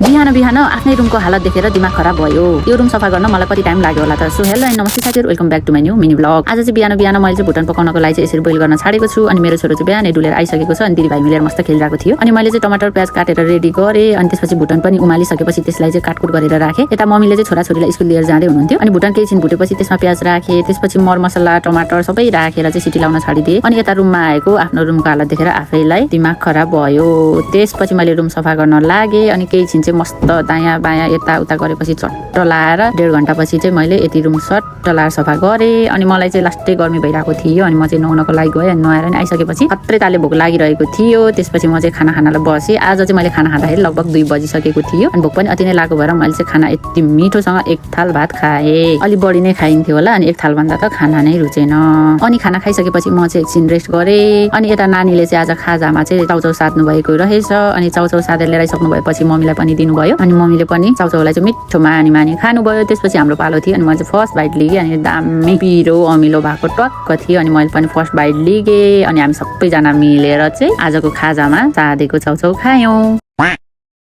बिहान बिहान आफ्नै रुमको हालत देखेर दिमाग खराब भयो। यो रुम सफा गर्न मलाई कति टाइम लाग्यो होला त। सो हेलो एन्ड नमस्ते साथीहरु, welcome back to my new mini vlog. आज चाहिँ बिहान बिहान मैले चाहिँ भुटन पकाउनको लागि चाहिँ यसरी बोइल गर्न छाडेको छु। अनि मेरो छोरो चाहिँ बिहानै डुलेर आइसकेको छ। अनि दिदीभाइ मिलेर मस्त खेलिरहेको थियो। अनि मैले चाहिँ टमाटर प्याज काटेर रेडी गरे। अनि त्यसपछि भुटन पनि उमालिसकेपछि त्यसलाई चाहिँ काटकुट गरेर राखे। यता मम्मीले चाहिँ छोराछोरीलाई स्कुल लिएर जाँदै हुनुहुन्थ्यो। अनि भुटन केही छिन भुटेपछि त्यसमा प्याज राखे। त्यसपछि मर मसला टमाटर सबै राखेर चाहिँ सिटी लाउन छाडिदिए। अनि यता रुममा आएको आफ्नो रुमको हालत देखेर आफैलाई दिमाग खराब भयो। त्यसपछि मैले रुम सफा गर्न लागे। अनि केही छिन चाहिँ मस्त दायाँ बायाँ यताउता गरेपछि चट्ट लाएर 1.5 घण्टापछि चाहिँ मैले यति रुम सट्ट लाएर सफा गरेँ। अनि मलाई चाहिँ लास्टै गर्मी भइरहेको थियो। अनि म चाहिँ नुहाउनको लागि गएँ। अनि नुहाएर नि आइसकेपछि खत्रै ताले भोक लागिरहेको थियो। त्यसपछि म चाहिँ खाना खानलाई बसेँ। आज चाहिँ मैले खाना खाँदाखेरि लगभग 2 बजिसकेको थियो। अनि भोक पनि अति नै लागेको भएर मैले चाहिँ खाना यति मिठोसँग 1 थाल भात खाएँ। अलि बढी नै खाइन्थ्यो होला। अनि 1 थाल भन्दा त खाना नै रुचेन। अनि खाना खाइसकेपछि म चाहिँ एकछिन रेस्ट गरेँ। अनि यता नानीले चाहिँ आज खाजामा चाहिँ चाउचाउ साध्नु भएको रहेछ। अनि चाउचाउ साधेर लिएर आइसक्नु भएपछि मम्मीलाई पनि दिनुभयो। अनि मम्मीले पनि चाउचाउलाई चाहिँ मिठो मानी मानी खानुभयो। त्यसपछि हाम्रो पालो थियो। अनि मैले चाहिँ फर्स्ट बाइट लिएँ। अनि दामी पिरो अमिलो भएको टक्क थियो। अनि मैले पनि फर्स्ट बाइट लिएँ। अनि हामी सबैजना मिलेर चाहिँ आजको खाजामा साधेको चाउचाउ खायौँ।